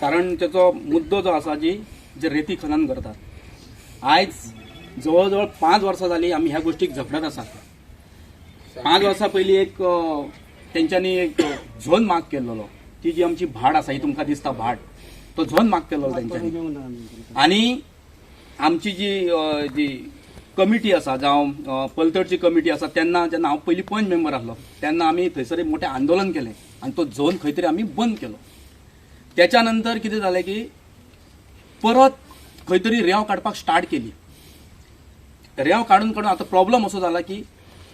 कारण तेचो मुद्दो जो आसा जी जे रेती खनन करतात. आयज जवळ जवळ 5 वर्सां जाली आमी ह्या गोष्टीक झगडत आसात. 5 वर्सां पयलीं एक तेंच्यांनी एक झोन मार्क केल्लो, ती जी आमची भाट आसा ही तुमकां दिसता भाट, तो झोन मार्क केल्लो तेंच्यांनी. आनी आमची जी जी कमिटी आसा जावं पलतडची कमिटी आसा, तेन्ना जेन्ना हांव पयलीं पंच मेंबर आसलो तेन्ना आमी थंयसर एक मोठें आंदोलन केलें आनी तो झोन खंय तरी आमी बंद केलो. त्याच्या नंतर कितें जालें की परत खंय तरी रेंव काडपाक स्टार्ट केली. रेंव काडून काडून आतां प्रॉब्लम असो जाला की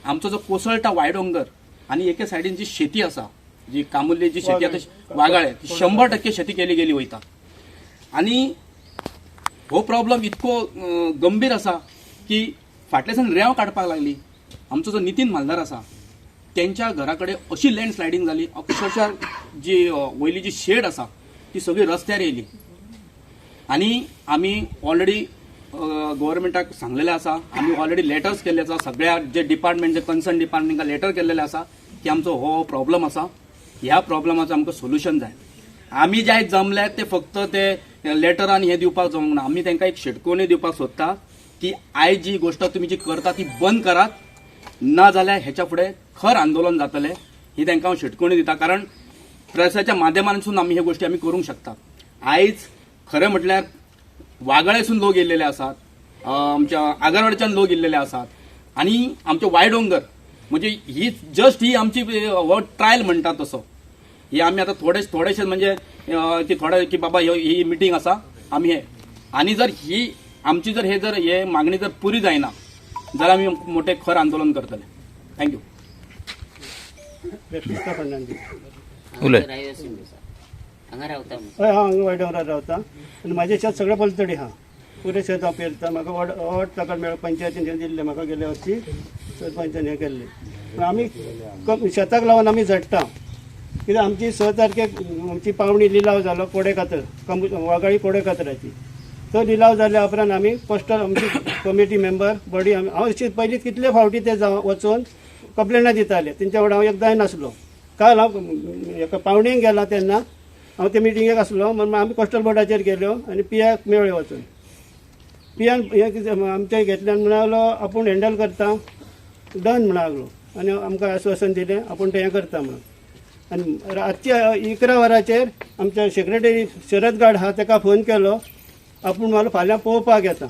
आमचो जो कोसळटा वायडोंगर आनी एके सायडीन जी शेती आसा, जी कामुल्ली जी शेती आतां वागाळे 100% शेती केली गेली वयता. आनी हो प्रॉब्लम इतको गंभीर आसा की फाटल्यासान रेंव काडपाक लागली. आमचो जो नितीन म्हालदार आसा तेंच्या घरा कडेन अशी लँड स्लायडींग जाली, अक्षरशः जी वयली जी शेड आसा ती सगळी रस्त्यार येयली. आनी आमी ऑलरेडी गव्हर्मेंटाक सांगलेलें आसा, आमी ऑलरेडी लेटर्स केल्ले आसा, सगळ्या जे डिपार्टमेंट जे कन्सर्न डिपार्टमेंटाक लेटर केल्लेले आसा की आमचो हो प्रॉब्लम आसा, ह्या प्रॉब्लमाचो आमकां सोल्युशन जाय. आमी जे आयज जमल्यात ते फक्त ते लेटर आनी हें दिवपाक जमूंक ना, आमी तांकां एक शिटकोवणी दिवपाक सोदता की आयज जी गोश्ट तुमी जी करता ती बंद करात, ना जाल्यार हेच्या फुडें खर आंदोलन जातलें, ही तांकां हांव शिटकोवणी दिता. कारण प्रेसाच्या माध्यमांतसून आमी ह्यो गोश्टी आमी करूंक शकता. आयज खरें म्हटल्यार वागळेसून लोक येयल्लेले आसात, आमच्या आगरवाडच्यान लोक येयल्लेले आसात आनी आमचे वायडोंगर म्हणजे ही जस्ट ही आमची हो ट्रायल म्हणटा तसो ही आमी आतां थोडे थोडेशे म्हणजे की थोडे की बाबा ही मिटींग आसा आमी हे, आनी जर ही आमची जर हे जर हे मागणी जर पुरी जायना जाल्यार आमी मोठे खर आंदोलन करतले. Thank you. हांगा रावता. हय, हांव हांगा वायडोंगरार रावता आनी म्हाजें शेत सगळें पलतडी आहा, पुरें शेत हांव पेरता. म्हाका वड ताका मेळ्ळो पंचायतीन हें दिल्लें म्हाका, गेले वर्सी सरपंचान हें केल्लें. पूण आमी शेताक लावन आमी झडटा कित्याक आमची 6 तारखेक आमची पावणी लिलाव जालो कोडे कातर, वागाळी कोडे कातराची. तो लिलाव जाल्या उपरांत आमी कोस्टल आमची कमिटी मेंबर बॉडी आमी हांव अशी पयलीं कितले फावटी ते वचून कंप्लेनां दिताले, तेंच्या वांगडा हांव एकदांय नासलो. काल हांव एका पावणेक गेला तेन्ना हांव ते मिटिंगेक आसलो, म्हणून आमी कोस्टल बोर्डाचेर गेल्यो आनी पियाक मेळ्ळे वचून. पियान हें कितें आमचें घेतल्यान म्हणालो आपूण हँडल करता, डन म्हणा लागलो आनी आमकां आश्वासन दिलें आपूण तें हें करता म्हणून. आनी रातच्या 11 वरांचेर आमच्या सेक्रेटरी शरद गाड आहा ताका फोन केलो, आपूण म्हाका फाल्यां पळोवपाक येता.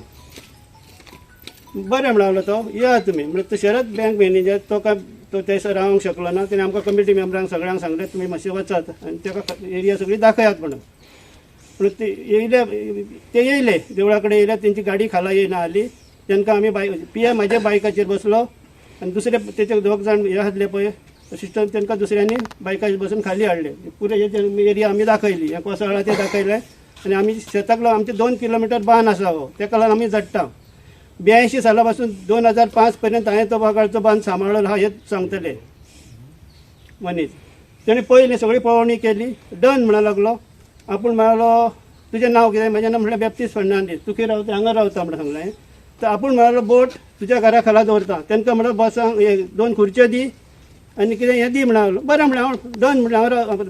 बरें म्हणालो तो, या तुमी. म्हणल्यार तो शरद बँक मॅनेजर तो काय तो थंयसर रावंक शकलो ना, तेणें आमकां कमिटी मेंबरांक सगळ्यांक सांगलें तुमी मातशें वचात आनी ताका एरिया सगळी दाखयात म्हणून. पूण ते येयले, ते येयले देवळा कडेन येयले, तेंची गाडी खाला येयना आसली. तांकां आमी बाय पिया म्हाज्या बायकाचेर बसलो आनी दुसरे तेचे दोग जाण हे आसले पळय असिस्टंट, तांकां दुसऱ्यांनी बायकाचेर बसून खाली हाडले. पुरे एरिया आमी दाखयली, हें कोसळ्ळा तें दाखयलें. आनी आमी शेताक लागून आमचे 2 किलोमिटर बांद आसा हो, तेका लागून आमी झडटा. 82 साला पासून 2005 पर्यंत हांवें तो वागाळचो बांद सांबाळ्ळो आहा हें सांगतले मनीस. तेणें पयलीं सगळी पळोवणी केली, डन म्हणा लागलो. आपूण म्हणालो तुजें नांव कितें, म्हजें नांव म्हणल्यार बेप्तीस फर्नांडीस, तूं खंय रावता, हांगा रावता म्हणून सांगलें. तर आपूण म्हणालो बोट तुज्या घरा खाला दवरता. तांकां म्हणलो बसांक 2 खुर्च्यो दी आनी कितें हें दी म्हणालो. बरें म्हणलें हांव, डन म्हणलें हांव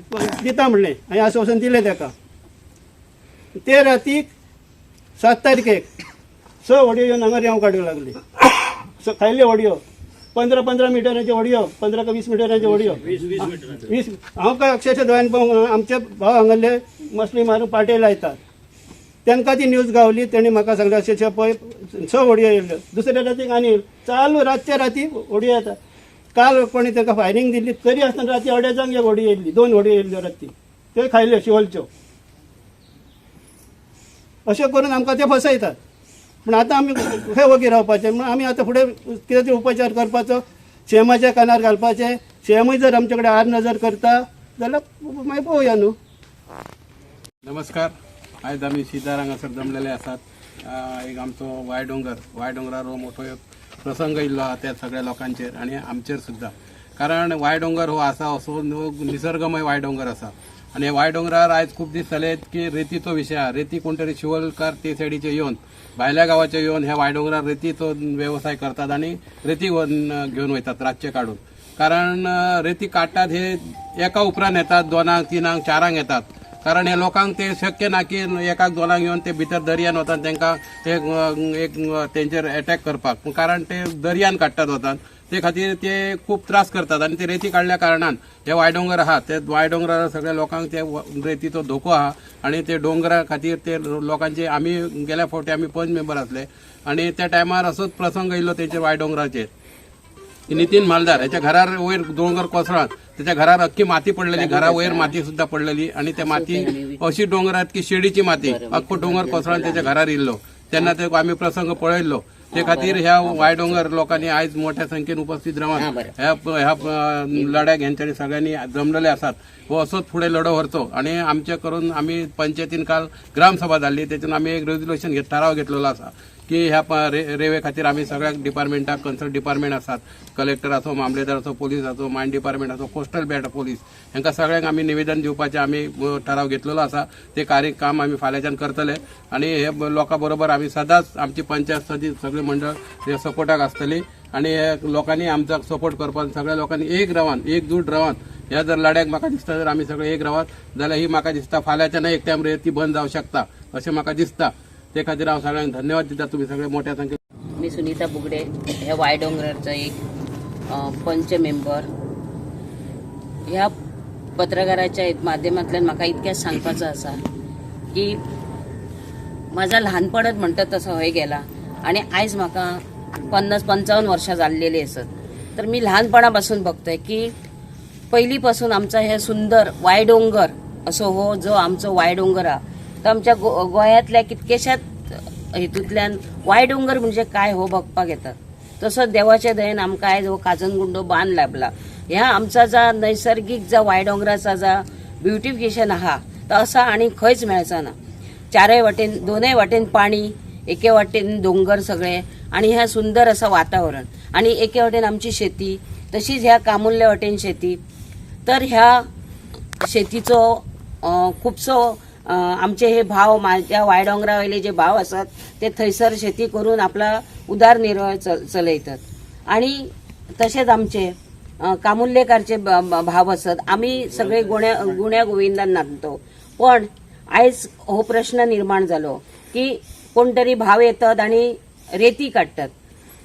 दिता म्हणलें, हांवें आश्वासन दिलें ताका. ते रातीक 7 तारखेक 6 व्हडयो येवन हांगा रेंव काडूंक लागली. खायल्यो व्हडयो, 15-15 मिटराच्यो व्हडयो, 15 का 20 मिटराच्यो व्हडयो, 20. हांव काय अक्षरशः दोळ्यान पळोवंक, आमचे भाव हांगासरले मसली मारून पाटे लायतात, तांकां ती न्यूज गावली. तेणी म्हाका सांगलें अशें पळय 6 व्हडयो येयल्यो. दुसऱ्या रातीक आनी चालू रातच्या राती व्हडयो येता. काल कोणी तांकां फायरींग दिल्ली तरी आसतना राती 2:30 एक व्हडी येयल्ली, 2 व्हडयो येयल्ल्यो राती, त्यो खायल्यो शिवलच्यो. अशें करून आमकां ते फसयतात. पूण आतां आमी खंय वगी रावपाचें म्हणून आमी आतां फुडें कितें तरी उपचार करपाचो, सीएमाच्या कानार घालपाचें. सीएमूय जर आमचे कडेन आड नजर करता जाल्यार मागीर पळोवया न्हू. नमस्कार, आयज आमी शिदार हांगासर जमलेले आसात. एक आमचो वायडोंगर, वायडोंगरार हो मोठो एक प्रसंग येयल्लो आहा त्या सगळ्या लोकांचेर आनी आमचेर सुद्दां. कारण वायडोंगर हो आसा असो निसर्गमय वायडोंगर आसा आनी वायडोंगरार आयज खूब दीस जाले की रेतीचो विशय आहा. रेती कोण तरी शिवलकार ते सायडीचे येवन भायल्या गांवाचे येवन ह्या वायडोंगरार रेतीचो वेवसाय करतात आनी रेती घेवन वयतात रातचे काडून. कारण रेती काडटात हे एका उपरांत येतात, 2 3 4 येतात. कारण हे लोकांक ते शक्य ना की एकाक दोनांक येवन ते भितर दर्यान वतात तांकां एक एक तेंचेर एटॅक करपाक, पूण कारण ते दर्यान काडटात वतात ते खातीर ते खूब त्रास करतात. आनी ते रेती काडल्या कारणान हे वायडोंगर आहा ते वायडोंगरार सगळ्या लोकांक ते रेतीचो धोको आहा आनी ते डोंगरा खातीर ते लोकांचे आमी गेल्या फावटी आमी पंच मेंबर आसले आनी त्या टायमार असोच प्रसंग येयलो तेंचेर वायडोंगराचेर. नितीन म्हालदार ह्याच्या घरार वयर दोंगर कोसळान त्याच्या घरार अख्खी माती पडलेली, घरा वयर माती सुद्धा पडलेली आणि त्या माती अशी डोंगरात की शेडीची माती अख्खो डोंगर कोसळान त्याच्या घरार इल्लो तेन्ना ते आमी प्रसंग पळयल्लो. ते खातीर ह्या वायडोंगर लोकांनी आयज मोठ्या संख्येन उपस्थित रावन ह्या ह्या लढ्याक हेंच्यांनी सगळ्यांनी जमलेले आसात. हो असोच फुडें लढो व्हरचो आनी आमचे करून आमी पंचायतीन काल ग्रामसभा जाल्ली तेतून आमी एक रेजोल्युशन ठराव घेतलेलो आसा की ह्या रेवे खातीर आमी सगळ्या डिपार्टमेंटाक कन्सर्न डिपार्टमेंट आसात, कलेक्टर आसो, मामलेदार आसो, पोलीस आसो, मायन डिपार्टमेंट आसो, कोस्टल बेल्ट पोलीस, हांकां सगळ्यांक आमी निवेदन दिवपाचें आमी ठराव घेतलेलो आसा. ते कार्य काम आमी फाल्यांच्यान करतले आनी हे लोकां बरोबर आमी सदांच आमची पंचायत सदी सगळे मंडळ हे सपोर्टाक आसतली आनी हे लोकांनी आमचो सपोर्ट करपाक सगळ्या लोकांनी एक रावान एकजूट रावान ह्या जर लढ्याक म्हाका दिसता जर आमी सगळे एक रावात जाल्यार ही म्हाका दिसता फाल्यांच्यान एक टायम रेती बंद जावं शकता अशें म्हाका दिसता. ते खातीर हांव सगळ्यांक धन्यवाद दिता. तुमी सगळे मोठ्या संख्येन. मी सुनीता बुगडे, ह्या वायडोंगराचा एक पंच मेंबर. ह्या पत्रकाराच्या माध्यमांतल्यान म्हाका इतकेंच सांगपाचो आसा की म्हाजा ल्हानपणांत म्हणटात तसो हय गेला आनी आयज म्हाका 50-55 वर्सां जाल्लेली आसत. तर मी ल्हानपणा पासून बघतोय की पयलीं पासून आमचा हे सुंदर वायडोंगर असो हो जो आमचो वायडोंगर आहा तो आमच्या गोंयांतल्या कितकेशाच हेतूंतल्यान वायडोंगर म्हणजे काय हो बघपाक येतात. तसोच देवाच्या दयेन आमकां आयज हो काजनगुंडो बांद लाभला. ह्या आमचा जा नैसर्गीक जा वायडोंगराचा जा ब्युटिफिकेशन आहा तो असा आनी खंयच मेळचो ना. चारय वाटेन दोनय वाटेन पाणी, एके वाटेन दोंगर सगळे आनी ह्या सुंदर असं वातावरण आनी एके वाटेन आमची शेती, तशीच ह्या कामुल्ल्या वाटेन शेती. तर ह्या शेतीचो खुबसो आमचे हे भाव माझ्या वायडोंगरा वयले जे भाव आसात ते थंयसर शेती करून आपला उदरनिर्वाह चलयतात. आणि तशेंच आमचे कामुल्लेकारचे भाव आसत. आमी सगळे गुण्या गोविंदान नांदतो. पण आयज हो प्रश्न निर्माण जालो की कोण तरी भाव येतात आणि रेती काडटात.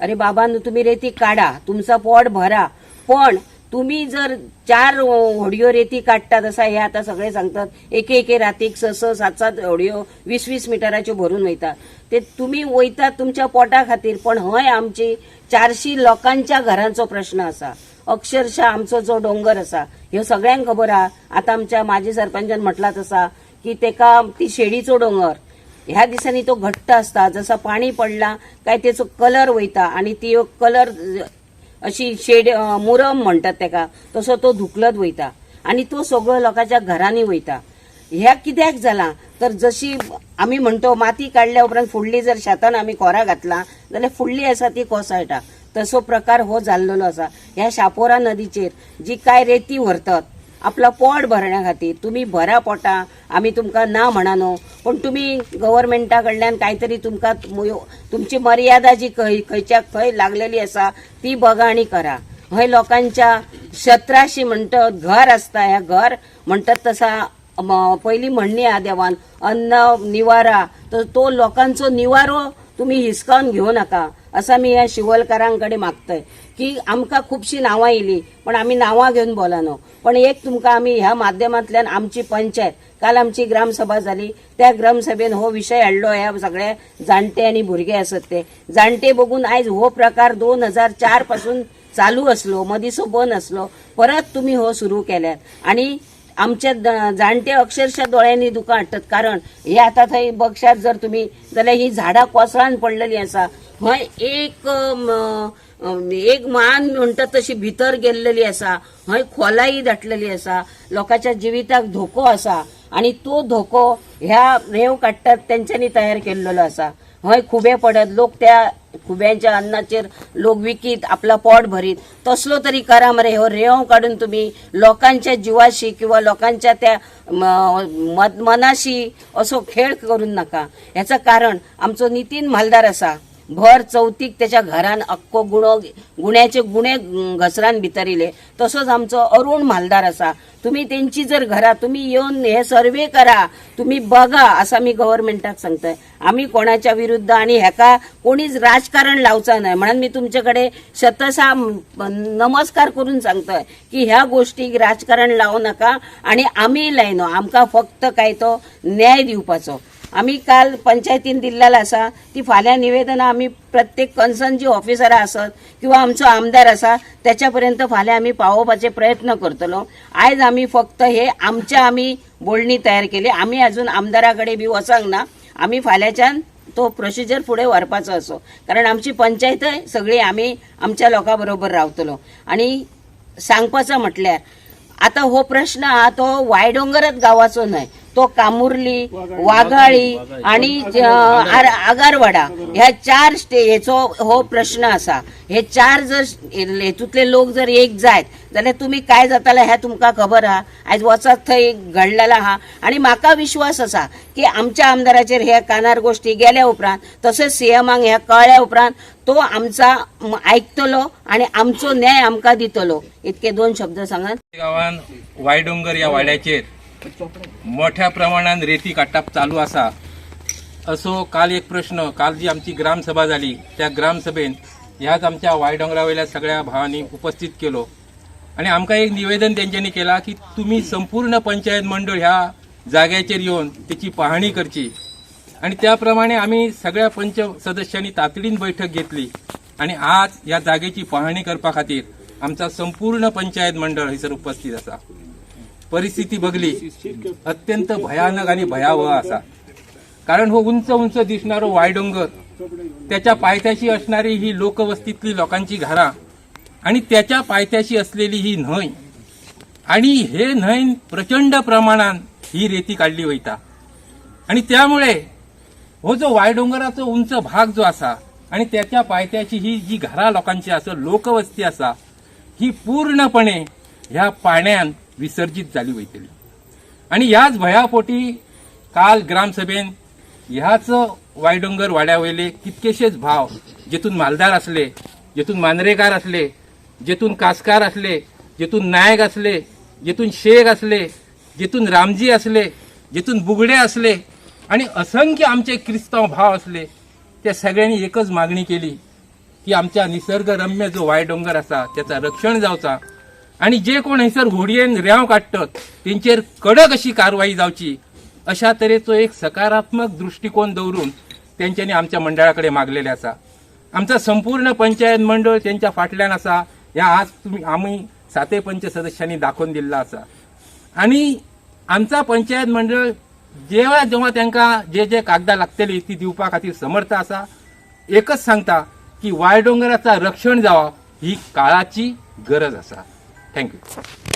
अरे बाबांनो, तुम्ही रेती काडा, तुमचा पोट भरा, पण तुम्ही जर 4 होडयो रेती काडटात असा हे आता सगळे सांगतात, एके एके रातीक 6-6 7-7 होडयो 20-20 मिटराच्यो भरून वयता. ते तुम्ही वयतात तुमच्या पोटा खातीर, पण हय आमची 400 लोकांच्या घरांचो प्रश्न आसा. अक्षरशः आमचो जो डोंगर आसा ह्यो सगळ्यांक खबर आहा. आतां आमच्या माजी सरपंचान म्हटलां तसा की तेका ती शेडीचो डोंगर ह्या दिसांनी तो घट्ट आसता. जसा पाणी पडला काय तेचो कलर वयता आनी ती कलर अशी शेड मुरम म्हणटात तेका, तसो तो धुकलत वयता आनी तो सगळो लोकांच्या घरांनी वयता. ह्या कित्याक जाला तर जशी आमी म्हणतो माती काडल्या उपरांत फुडली जर शेतान आमी खोरा घातला जाल्यार फुडली आसा ती कोसळटा, तसो प्रकार हो जाल्लेलो आसा. ह्या शापोरा नदीचेर जी काय रेती व्हरतात आपला पोट भरण्या खातीर, तुमी भरा पोटा, आमी तुमकां ना म्हणा न्हू, पण तुमी गव्हर्मेंटा कडल्यान कांयतरी तुमकां तुमची मर्यादा जी खंयच्या खंय लागलेली आसा ती बघा आनी करा. हय लोकांच्या 1700 म्हणटात घर आसता, ह्या घर म्हणटात तसा पयली म्हणणी आहा देवान अन्न निवारा, तर तो लोकांचो निवारो तुमी हिसकावन घेवं नाका असा मी ह्या शिवलकारांकडे मागतय की आमकां खुबशीं नांवां येयली पण आमी नांवां घेवन बोलानो, पण एक तुमकां आमी ह्या माध्यमांतल्यान आमची पंचायत काल आमची ग्रामसभा जाली, त्या ग्रामसभेन हो विशय हाडलो. ह्या सगळे जाणटे आनी भुरगे आसत ते जाणटे बघून आयज हो प्रकार 2004 पासून चालू असलो, मदींसो बंद असलो, परत तुमी हो सुरू केल्यात आणि आमच्या जाणटे अक्षरशः दोळ्यांनी दुकां हाडटात. कारण हे आतां थंय बघशात जर तुमी जाल्यार ही झाडां कोसळान पडलेली आसा. हय एक एक मान म्हणटात तशी भितर गेल्लेली आसा, हय खोलाय दाटलेली आसा, लोकांच्या जिविताक धोको आसा आनी तो धोको ह्या रेंव काडटात तेंच्यांनी तयार केल्लेलो आसा. हय खुबे पडत लोक त्या खुब्यांच्या अन्नाचेर लोक विकीत आपला पोट भरीत, तसलो तरी करा मरे. हो रेंव काडून तुमी लोकांच्या जिवाशी किंवा लोकांच्या त्या मनाशी असो खेळ करून नाका. ह्याचं कारण आमचो नितीन म्हालदार आसा, भर चवथीक त्याच्या घरान अख्खो गुणो गुण्याचे गुणे घसरान भितर येयले. तसोच आमचो अरुण म्हालदार आसा. तुमी तेंची जर घरां तुमी येवन हे सर्वे करा, तुमी बघा असं मी गव्हर्मेंटाक सांगतय. आमी कोणाच्या विरुद्ध आणि हेका कोणीच राजकारण लावचा नाही म्हणून मी तुमच्याकडे शतसा नमस्कार करून सांगतय की ह्या गोष्टीक राजकारण लावू नका आणि आमी लायनो, आमकां फक्त काय तो न्याय दिवपाचो. आमी काल पंचायतीन दिल्लेला आसा ती फाल्यां निवेदनां आमी प्रत्येक कन्सर्न जी ऑफिसरां आसत किंवा आमचो आमदार आसा त्याच्या पर्यंत फाल्यां आमी पावोवपाचे प्रयत्न करतलो. आयज आमी फक्त हे आमच्या आमी बोलणी तयार केली. आमी अजून आमदारा कडेन बी वचंक ना. आमी फाल्यांच्यान तो प्रोसिजर फुडें व्हरपाचो असो, कारण आमची पंचायतय सगळी आमी आमच्या लोकां बरोबर रावतलो. आणि सांगपाचो म्हटल्यार आता हो प्रश्न हा तो वायडोंगरच गावाचो न्हय, तो कामुर्ली, वाघाळी आणि आगारवाडा ह्या 4 हेचो हो प्रश्न आसा. हे 4 जर हेतूंतले लोक जर एक जायत जाल्यार तुमी काय जाताले हें तुमकां खबर आहा. आयज वचत थंय घडलेला आहा आणि म्हाका विश्वास आसा की आमच्या आमदाराचेर ह्या कानार गोष्टी गेल्या उपरांत तशेंच सीएमाक ह्या कळ्ळ्या उपरांत तो आमचा आयकतलो आणि आमचो न्याय आमकां दितलो. इतके 2 शब्द सांगात. गावान वायडोंगर ह्या वाड्याचेर मोठ्या प्रमाणान रेती काडप चालू आसा असो काल एक प्रश्न, काल जी आमची ग्रामसभा जाली त्या ग्रामसभेन ह्याच आमच्या वायडोंगरा वयल्या सगळ्या भावांनी उपस्थित केलो आणि आमकां एक निवेदन तेंच्यांनी केला की तुमी संपूर्ण पंचायत मंडळ ह्या जाग्याचेर येवन तेची पाहणी करची. आणि त्या प्रमाणे आमी सगळ्या पंच सदस्यांनी तातडीन बैठक घेतली आणि आज ह्या जागेची पाहणी करपा खातीर आमचा संपूर्ण पंचायत मंडळ हयसर उपस्थित आसा. परिस्थिती बघली अत्यंत भयानक आणि भयावह आसा, कारण हो उंच उंच दिसणारो वायडोंगर, त्याच्या पायथ्याशी असणारी ही लोकवस्तीतली लोकांची घरां आणि त्याच्या पायथ्याशी असलेली ही न्हंय आणि हे न्हंय प्रचंड प्रमाणान ही रेती काडली वयता आणि त्यामुळे हो जो वायडोंगराचो उंच भाग जो आसा आणि त्याच्या पायथ्याची ही जी घरां लोकांची आसा, लोकवस्ती आसा, ही पूर्णपणे ह्या पाण्यान विसर्जित जाली वयतली. आणि ह्याच भयापोटी काल ग्रामसभेन ह्याच वायडोंगर वाड्या वयले कितकेशेच भाव, जेतून मालदार असले, जेतून मांद्रेकार असले, जेतून कासकार असले, जेतून नायक असले, जेतून शेख असले, जेतून रामजी असले, जेतून बुगडे असले आणि असंख्य आमचे क्रिस्तांव भाव असले, त्या सगळ्यांनी एकच मागणी केली की आमच्या निसर्गरम्य जो वायडोंगर आसा त्याचा रक्षण जावचा आणि जे कोण हयसर होडयेन रेंव काडटत तेंचेर कडक अशी कारवाई जावची अशा तरेचो एक सकारात्मक दृश्टिकोन दवरून तेंच्यांनी आमच्या मंडळा कडेन मागलेलें आसा. आमचा संपूर्ण पंचायत मंडळ तेंच्या फाटल्यान आसा ह्या आज तुमी आमी सातय पंच सदस्यांनी दाखोवन दिल्लो आसा. आणि आमचा पंचायत मंडळ जेव्हा जेव्हा तांकां जे जे कागदां लागतली ती दिवपा खातीर समर्थ आसा. एकच सांगता की वायडोंगराचा रक्षण जावप ही काळाची गरज आसा. Thank you.